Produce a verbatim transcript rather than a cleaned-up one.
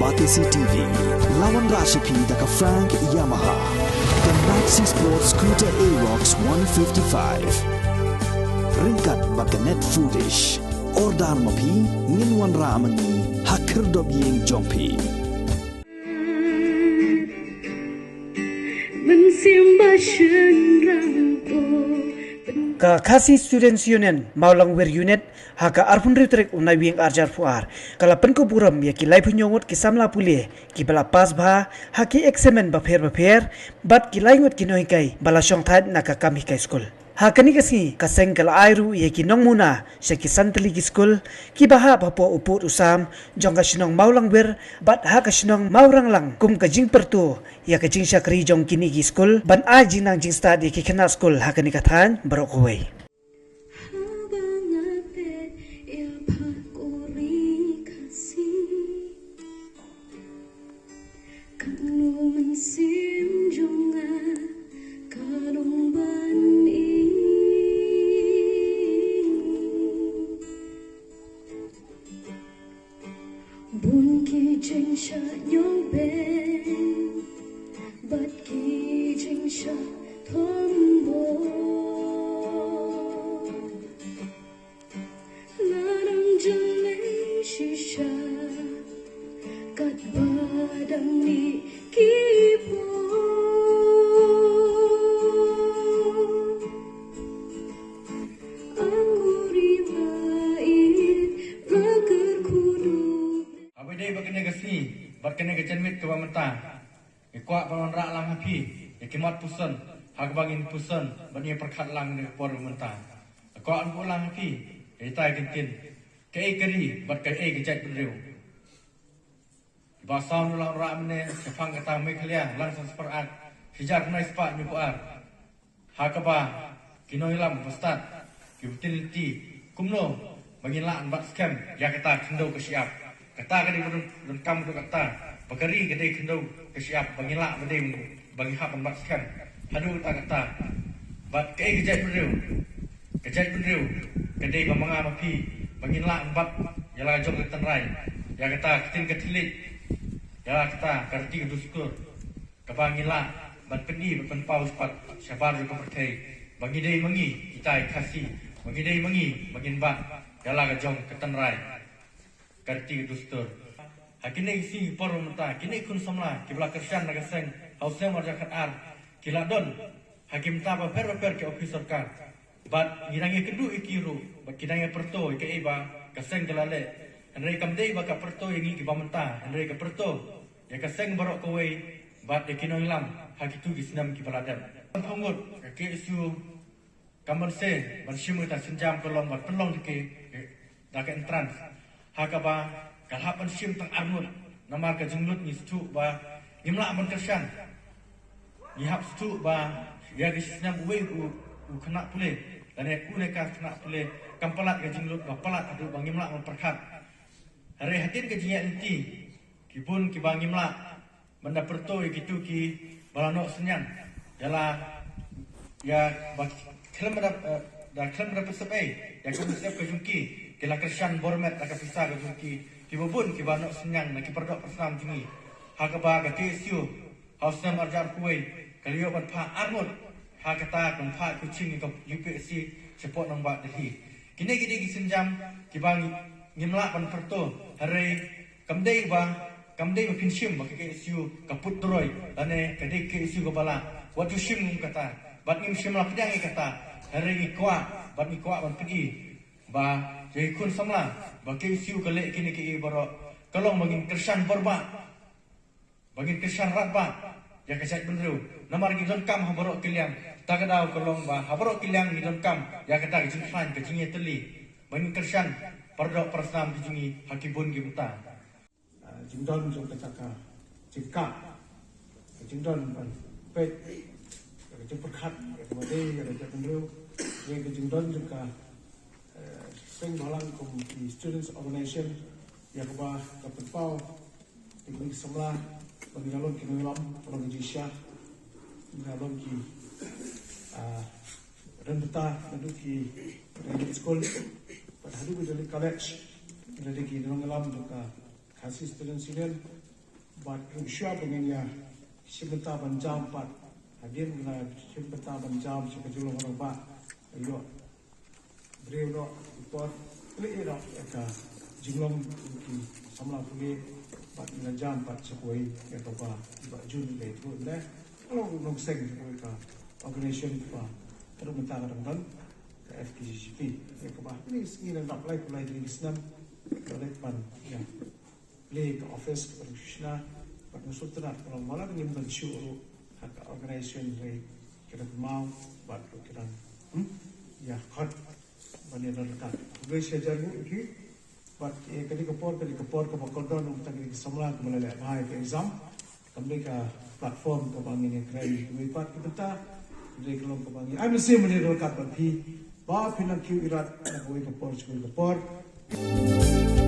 Batesi T V, la wanrah sha phi da ka Frank Yamaha, ka Maxi Sport Scooter Aerox one fifty-five. Ryngkat bad ka Net Foodish. Order ma phi, ngin wanrah ma ngi ha khyrdop ïing jong phi. Mynsiem ba shynrang ko. Ka Khasi Students Union Mawlangwir Unit ha ka arphew hynriew tarik u Naiwieng arhajar arphew ar ka la pynkup burom ïa ki laiphew hynñiew ngut ki samla pule kiba la pass bha ha ki eksamin bapher bapher bad ki lai ngut ki nonghikai ba la shongthait na ka kam hikai skul. Ha kane ka sngi ka seng ka la ai ruh ïa ki nongmuna sha ki san tylli ki skul kiba hap hapoh u pud u sam jong ka shnong Mawlangwir bad ha ka shnong Mawranglang kum ka jingpyrto ïa ka jingshakri jong kine ki skul ban ai jingnang jingstad ïa ki khynnah skul ha kane ka thaiñ baroh kawei. Haba nga peit ïa pha ko ri Khasi, kano mynsiem jong nga ka long ban ïeit. Bun ki jingshah ñiewbeiñ bad ki jingshah thombor. Nga dang jam lei shisha katba dang mih ki por. Ako ri ba ïeit, ba kyrkhu duh. Haba ïadei bad kane ka sngi bad kane ka janmiet kaba mynta, ngi kwah ban wanrah lang ha phi ïa ki mat puson ha kaba ngin puson bad ngin pyrkhat lang ha kane ka por mynta. Ngi kwah ban buh lang ha phi ïa kita ki kyntien, kaei ka ri bad kaei ka jaitbynriew. Ba saw ngi la wanrah mynne shaphang kata Meghalaya langsang spah ar, hajar khyndai spah hynñiewphew ar. Ha kaba ki nongïalam ba stad kiba tin lynti kumno ba ngin lah ban bat skhem ïa kata khyndew ka shyiap. Kata ka dei ba don, donkam haduh katta, ba ka ri ka dei khyndew ka shyiap, ba ngin lah ba dei, ba ngi hap ban bat skhem haduh katta katta. Bad kaei ka jaitbynriew, ka jaitbynriew ka dei ba ma nga ma phi ba ngin lah ban bat ïa la ka jong ka tynrai, ïa kata ka ktien ka thylliej, ïa la kata ka riti ka dustur. Kaba ngi lah ban pyni ban pynpaw spat shabar jong ka pyrthei ba ngi dei ma ngi kita ki Khasi, ba ngi dei ma ngi ba ngin bat ïa la ka jong ka tynrai, ka riti ka dustur. Ha kine ki sngi por mynta kine ki khun samla kiba la kyrshan na ka seng ha u snem arhajar khatar ki la don ha ki bynta bapher bapher ki ophis sorkar. Bad ngi dang ïakynduh ïa ki ruh bad ki dang ïapyrto ïa kaei ba ka seng ka la leh. Hynrei kam dei ba ka pyrto ïa ngi kiba mynta, hynrei ka pyrto ïa ka seng baroh kawei bad ïa ki nongïalam ha kito ki snem kiba la dep. Pynphong ngut ka K S U kam banse ban shim kata sienjam, ka long ban pynlong da ka, da ka entrance. Ha kaba ka hap ban shim tang ar ngut namar ka jinglut ngi sngewthuh ba ngim lah ban kyrshan. Ngi hap sngewthuh ba ïa ka snem uwei u, u khynnah pule lane une ka khynnah pule kam palat ka jinglut ba palat haduh ba ngim lah ban pyrkhat. Hynrei hadien ka jingïaid lynti ki bun kiba ngim lah ban da pyrto ïa kito kiba la noh synñiang ïa la, ïa ba khlem da, eh, da khlem da pynsep ei ïa ka mynsiem ka jong ki, ki la kyrshan bor met da ka pisa ka jong ki. Kiba bun kiba noh synñiang na ki pyrdoh pyrsnam jong ngi ha kaba ka K S U ha u snem arhajar arphew wei ka la ïoh ban phah ar ngut ha kata ka ban phah coaching ïa ka U P S C shapoh nongbah Delhi. Kine ki dei ki sienjam kiba ngi, ngim lah ban pyrto, hynrei kam dei ba, kam dei ba phin shim ba ka K S U ka put droi lane ka dei ka K S U kaba lah. Wat ju shim kum kata. Bad ngim shym la pdiang ïa kata. Hynrei ngi kwah bad ngi kwah ban pyni ba ïa ki khun samla ba ka K S U ka leh kine kiei baroh ka long ba ngin kyrshan bor bha, ba ngin kyrshan radbah ïa ka jaitbynriew. Namar ngi donkam ha baroh ki liang. Ta ka daw ka long ba ha baroh ki liang ngi donkam ïa kata ka jingkhlaiñ, ka jingïatylli, ba ngin kyrshan pyrdoh pyrsnam ki jong ngi ha ki bun ki bynta. Ah, jingdon jong kata ka jingkah, ka jingdon ban peit ïa ka jingpyrkhat ïa kaba dei ïa ka jaitbynriew, ïa ka jingdon jong ka, eh, seng bhalang kum ki Students Organization, ïa kaba ka pynpaw ïa ki samla ba ngin long ki nongïalam, ba long ki jingshisha, ba long ki, ah, rangbah, naduh ki rangbah skul bad haduh ki jong ki college, naduh ki nongïalam jong ka Khasi Students Union. Bad ruh shuwa ba ngin ïa shim bynta ban jam pat, hadien ba la shim bynta ban jam sha ka jinglong rangbah, ïoh briew noh i por leh ïa ka jinglong ki samla pule. Bad ngi la jam pat sha kawei ïa kaba i Bah Jun i leh ruh ne, ka long nongseng sha kawei ka organization kaba ka dang mynta ka dang don ka F K J G P, ïa kaba kine ki sngi, nang dap laiphew lai tylli ki snem ka leit ban ïa plie ka office kaba dang shu shna. Bad nga sngewtynnat ka long ba la ngim don shuh ruh ha ka organization, hynrei ki dang kynmaw bad ruh ki dang, hmm, ïa khot ban ïa don ryngkat. Khublei shihajar nguh ïa phi. Bad, eh, kane ka por, kane ka por kaba kordor na ka bynta kine ki samla kiba la leh bha ïa ka exam. Kam dei ka platform kaba ngin ïa kren kiwei pat ki bynta, hynrei ka long kaba ngin ai mynsiem ban ïa don ryngkat bad phi ba phin nang kiew ïarap na kawei ka por sha kawei ka por.